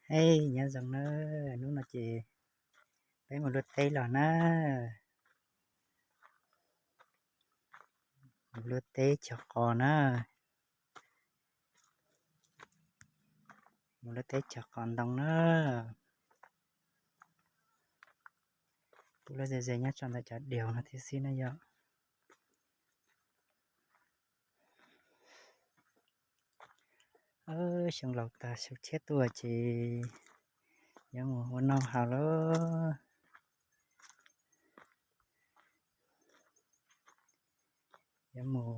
Hej, nyob zoo na, hnub no ces peb mus luaj teb los na, mus luaj teb cog qos na, mus luaj teb cog qos ntoo na. Pub lub ze ze nyob tso ntawm cov diaus no thiab xwb na yom. Xyoo laus tag xyoo tshiab tuaj ces yuav mus ua noj haus lawm. Yuav mus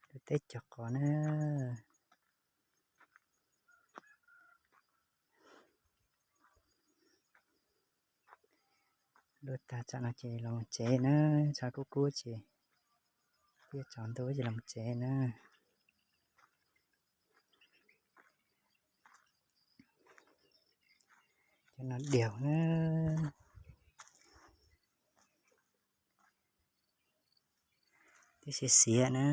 luaj teb cog qos na. Luaj tag tsam no ces los tsev na, tshav kub kub ces kuj yuav tsaus ntuj ces los tsev na. Cov no diaus na, twb xiav xiav na.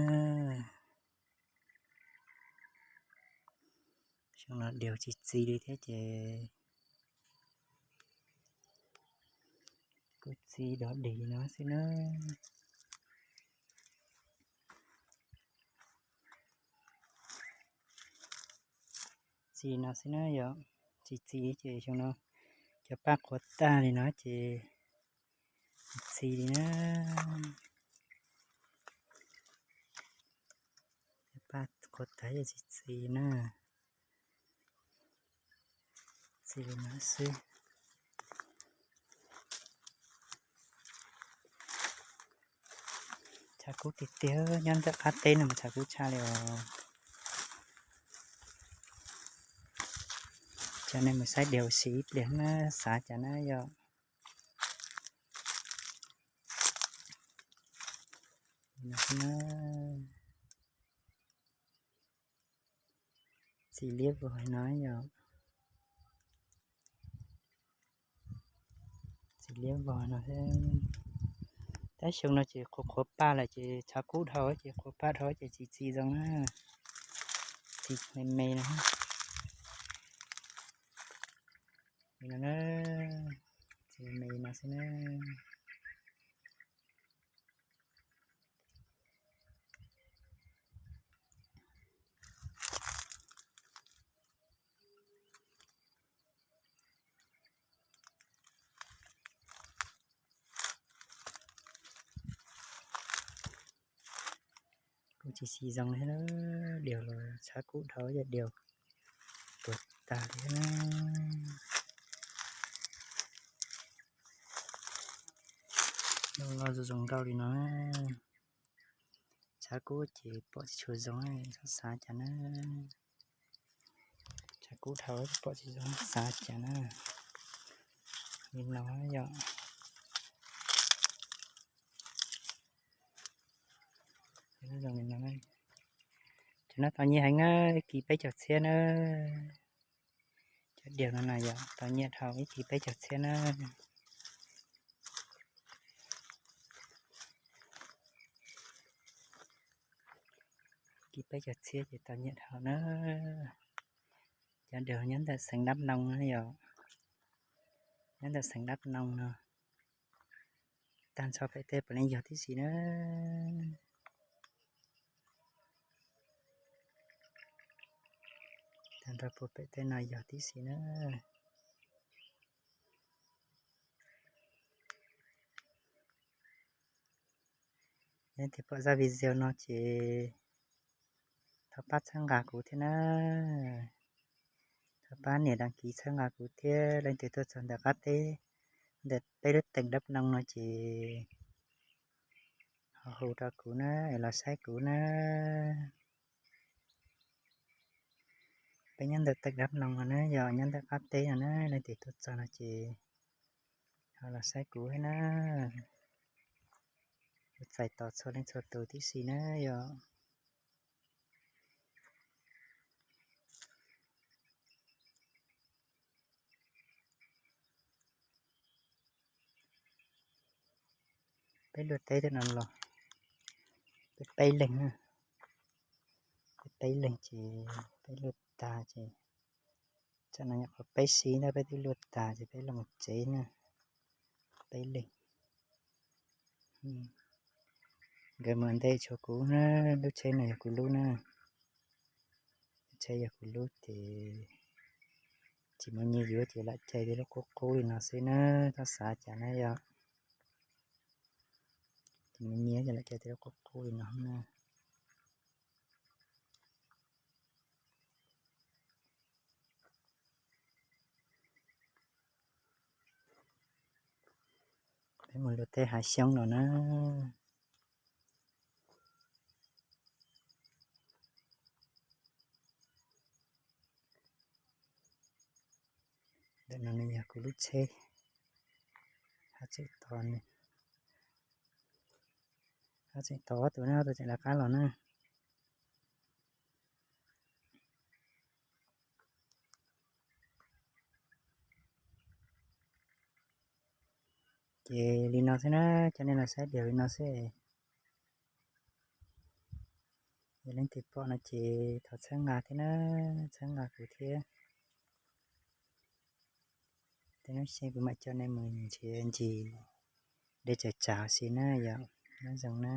Xyoo no diaus tsis txi li thiab ces kuj txi dog dig no xwb na. Txi no xwb na yom, tsis txi ces xyoo no cov paj qhuav tag li no ces tsis txi li na. Cov paj qhuav tag ces tsis txi na. Txi li no xwb. Tshav kub tiag tiag, nyob ntawm qab teb no mas tshav kub tshaj li os. Coj nej mus saib diaus ib pliag na, xav cas na yom. Txiv liab vog no yom. Txiv liab vog no. Tab xyoo no ces qhuav qhuav paj lawm ces tshav kub dhau ces qhuav paj dhau ces tsis txi zoo na. Txi me me no. Txi me me no xwb na. Kuj tsis xis zoo thiab, diaus los tshav kub dhau ces diaus tuag tag li thiab. Los zoo zoo nkauj li no, tshav kub ces pom tsis tshua zoo, xav cas na. Tshav kub dhau pom tsis zoo xav cas na. Li no yom. Zoo li no, cov no tau nyiaj heev na, ib kis peb caug txhiab na. Cov diaus no na yom, tau nyiaj dhau ib kis peb caug txhiab na. Kis peb caug txhiab ces tau nyiaj dhau na. Cov diaus nyob ntawm xeev Dab Noo na yom, nyob ntawm xeev Dab Noo no. Tag nrho pem tej puav leej yog tib si na. Tag nrho puag pem tej no yog tib si na. Leej twg pom zaj video no ces thov pab txhawb nqa kuv thiab na. Thov pab nias đăng ký txhawb nqa kuv thiab. Leej twg tuaj txog ntawm qab teb, ntawm peb lub teem Dab Noo no ces ho hu rau kuv na, es los saib kuv na. Peb nyob ntawm teem Dab Noo no na, yog nyob ntawm qab teb no na, leej twg tuaj txog no ces ho los saib kuv thiab na. Kuv txais tos txhua leej txhua tus tib si na yom. Peb luaj teb tej no los peb peb leeg na, peb peb leeg ces peb luaj tag ces Tsam no nyuam qhuav peb xib ntag, peb twb luaj tas ces peb los mus tsev na. Peb leeg. Nkawd mus ntej tshuav kuv na, lub tsheb no yog kuv lub na. Lub tsheb yog kuv lub ces tsis muaj nyiaj yuav ces lam caij tej lub qub qub li no xwb na, txhob xav cas na yom. Tsis muaj nyiaj ces lam caij tej lub qub qub li no na. Peb mus luaj teb hav xyoob no na. Ntawm no nws yog kuv lub tsheb. Hab tseem tos, hab tseem tos ob tug na, ob tug tseem lawv qab los na. Ces li no xwb na, coj nej los saib diav li no xwb. Yog leej twg pom no ces thov txhawb nqa thiab na, txhawb nqa kuv thiab. Tej hnub xyeej kuv mam coj nej mus nrhiav ntsis dej tsaws tsav huv si na yom. Nyob zoo na.